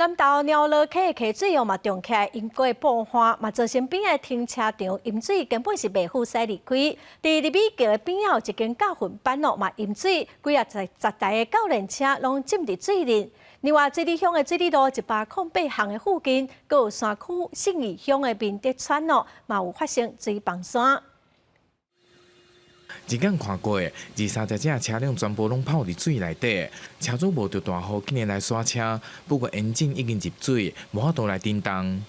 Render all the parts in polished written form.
南投鳥螺溪的溪水哦嘛漲起來，淹過布岸，嘛造成邊仔的停車場淹水，根本是袂赴使離開。佇麗美橋的邊仔有一間教訓班哦，嘛淹水，幾仔十台的教練車攏浸佇水裡。另外，水里鄉的水里路108項的附近，閣有山區信義鄉的明德村哦，嘛有發生水崩山。一眼看過，二三十隻車輛全部攏泡佇水內底，車主冒著大雨竟然來徙車，不過引擎已經入水，無法度來振動。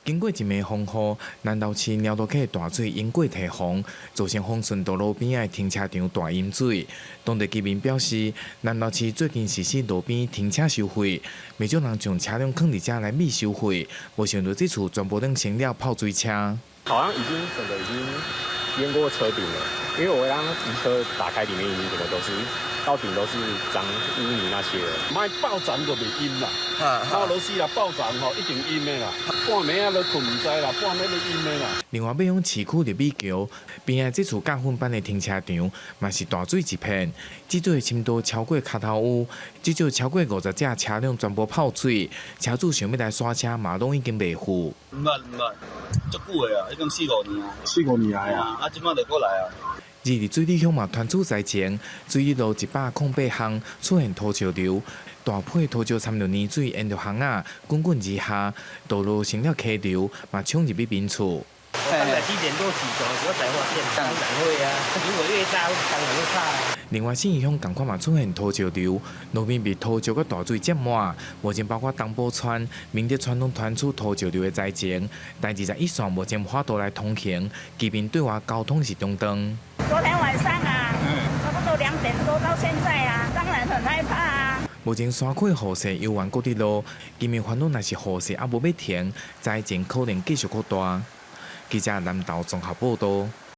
經過一暝風雨，南投市鳥螺溪的大水淹過堤防，造成豐順道路邊仔的停車場大淹水。當地居民表示，南投市最近實施路邊停車收費，袂少人將車輛囥佇遮來避收費，無想到這次全部攏成了泡水車。好像已經整個已經淹過車頂了，因為我剛剛移車打開，裡面已經整個都是到頂都是髒污泥那些了。莫爆漲就袂淹啦，啊老師啦爆漲吼一定淹的啦，半暝仔咧睏毋知啦，半暝咧淹的啦。另外，欲往市區麗美橋邊仔這處教訓班的停車場嘛是大水一片，積水的深度超過跤頭趺，至少超過50隻車輛全部泡水，車主想欲來徙車嘛攏已經袂赴。毋捌毋捌，足久的啊，已經四五年啊，四五年來啊，啊，這擺就閣來啊。而佇水里鄉嘛傳出災情，水里路108項出現土石流，大批土石摻著泥水沿著巷仔滾滾而下，道路成了溪流，嘛衝入去民厝。我剛才7點多起床，我才發現，當然會啊，如果越大，當然會怕。另外，信義鄉仝款嘛出現土石流，路面被土石佮大水浸滿，目前包括東埔村、明德村攏傳出土石流的災情，台21線目前無法度來通行，居民對外交通是中斷。昨天晚上啊，差不多2點多到現在啊，當然很害怕啊。目前山區雨勢猶原閣佇落，居民煩惱若是雨勢猶無欲停，災情可能繼續擴大。記者南投綜合報導。